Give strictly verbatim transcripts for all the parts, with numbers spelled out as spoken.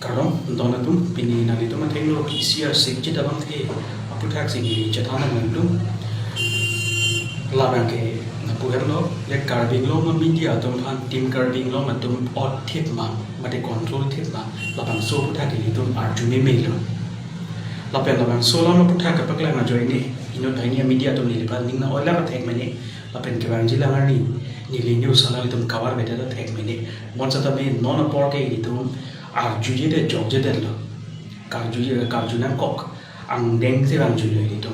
Kardom, don atum, pini nanglitum athengno isi asikjit alamthe aputhak si neli chethan nangdun. Labang ke lapu henlo, je Karbi Anglong a media atum aphan Team Karbi Anglong atum ot thip ma, mate control thip ma, labangso aputhak ilitum arju memelo. Lapen labangso alam aputhak kapaklang ajoine, inut banghini a media atum neliphan ning nang-oilak athek mene, lapen kevangjilang arni neli news alanglitum cover avedet athek mene. Bonsitame non apor ke ilitum arjujedet, jokjedetlo. Karju, karju nangkok angdeng si vangjuilo ilitum.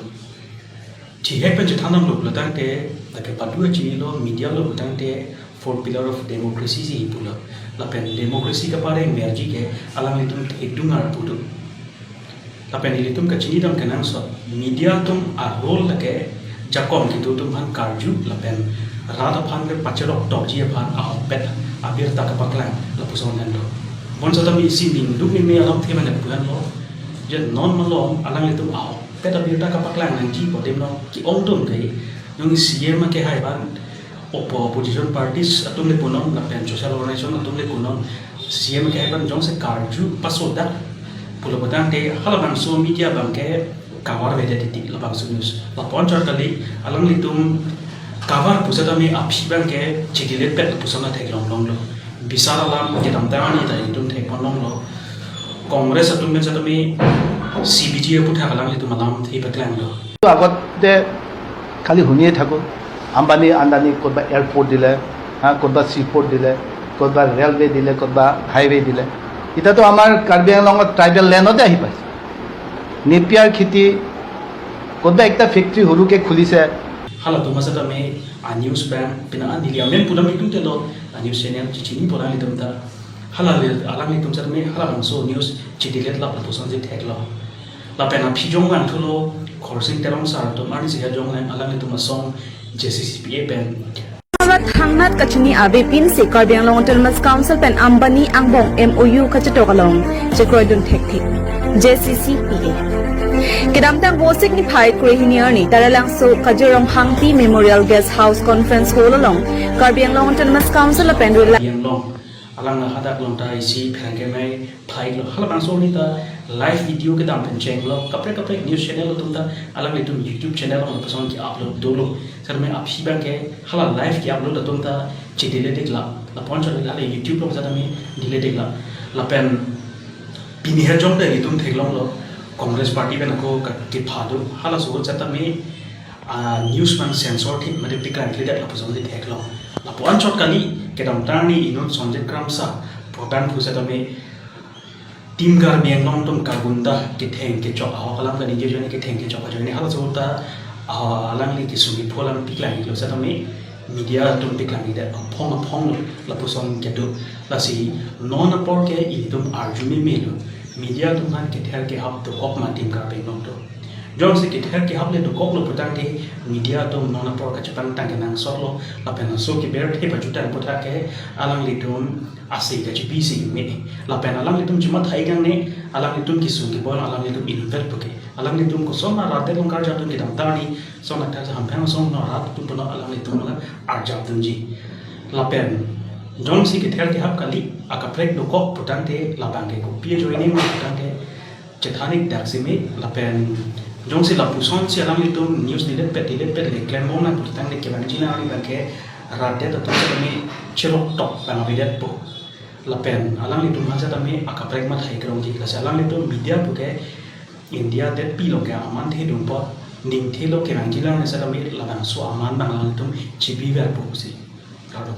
Chihek pen chethan nanglo pulotangte, lake padu achinilo, media lo pulotangte, fourth pillar of democracy si pulo. Lapen democracy kapareng verji ke alanglitum thedung arpu do. Lapen ilitum kachinidam kenangsot, media atum a-role lake jakong kedo atum aphan karju, lapen rat aphan ke pacherok tokji aphan ahokpet abirta kapaklang, lapuson henlo. Bonsitame isi ningduk ningme alamthe mane pu henlo. Je non malom alanglitum ahokpet abirta kapaklang nangji pu adim no ke-ong atum ke, jongsi C E M akehai aphan, oppo-, opposition parties atum le punon, lapen social organization atum le punon, C E M akehai aphan jongsi karju pasodak pulo pulotangte halabangso media abang ke cover avedet titi labangso news. Lapu anchot kali, alanglitum cover pusitame aphi abang ke chidiletpet lapuson athek longlonglo. Bisar alam kedamtang arni ta ilitum thekpon longlo. Congress atum pen sitame C B G aputhak alanglitum alamthe paklanglo. আগতে খালি শুনিয়ে থাকোঁ, আম্বানী আদানী ক'ৰবাত এয়াৰপৰ্ট দিলে, হা, ক'ৰবাত চিপৰ্ট দিলে, ক'ৰবাত ৰেলৱে দিলে, ক'ৰবাত হাইৱে দিলে। এতিয়াতো আমাৰ কাৰ্বি আংলঙত ট্ৰাইবেল লেণ্ডতে আহি পাইছে। নেপিয়াৰ খেতি, ক'ৰবাত একটা ফেক্টৰী সৰুকে খুলিছে। Halatum sitame a-news abang, pina neli amen pudam itum telo, a-news channel chichini pu alanglitum ta. Hala le, alanglitum sitame halabangso news chidiletlap lapusonsi theklo. Lapen aphi jong vangthulo, Khorsing Teron sir atum arnisi ha jong lang alanglitum asong J C C P A pen. Arat thangnat kachini avepin si Karbi Anglong Autonomous Council pen Ambani angbong M O U kachetok along chekroidun thekthe J C C P A. Kedamtang Vosik niphai kre hini arni Taralangso Kajirong Hangpi Memorial Guest House Conference Hall along Karbi Anglong Autonomous Council lapen Karbi Anglong alang hadak along ta isi pherangke mai phaiklo. Halabangso arni ta live video kedam pen chenglo. Kaprek kaprek news channel atum ta alanglitum YouTube channel along lapuson ke-upload dolo. Sitame aphi abang ke hala live ke-upload atum ta chidiledetlap. Lapu anchot hala YouTube along sitame diledetlap. Lapen pini ha jong ta ilitum theklonglo, Congress party pen ako ka-, kepha do. Halaso sitame a-news abang censor thip mate paklang kledet lapusonsi theklong. Lapu anchot kali, kedamtang arni inut Sonjit Kramsa pu abangphu sitame Team Karbi Anglong atum kagunda ketheng kechok ahok alam kaningje ajoine, ketheng kechok ajoine halaso ta, ah, alangli kesung kepho alam paklang iklo sitame media atum paklang ikdet aphong aphong lo, lapuson kedo. Lasi non apor ke ilitum arju memelo, media atum aphan kether kehap dokok ma Team Karbi Anglong atum. Jongsi kether kehap le dokoklo pulotangte media atum non apor kachepangtang kenangsotlo, lapen laso keber the pajutang aputhak ke alanglitum ase kachepi si me. Lapen alanglitum chemathai kangne, alanglitum kesung kebon alanglitum inutvet puke. Alanglitum koson arat along karjap dun kedamtang arni, son athak sa hamphang asong no arat atum puno alanglitum alang arjap dunji. Lapen jongsi kether kehap kali, akaprek dokok pulotangte labang ke kopi ajoine ma pulotangte chethan ik dak si me, lapen jongsi lapusonsi alanglitum news diletpet diletpet le klembom nang pulotangte kevangjilang arni abang ke rat det atum sitame cherok tok abang avedetpo. Lapen alanglitum aphan sitame akaprek mathai kerongji, lasi alanglitum media puke India detpi along ke aman thedung apot, ningthelo kevangjilang arni sitame labangso aman abang alanglitum chibiverpo si. Kardom.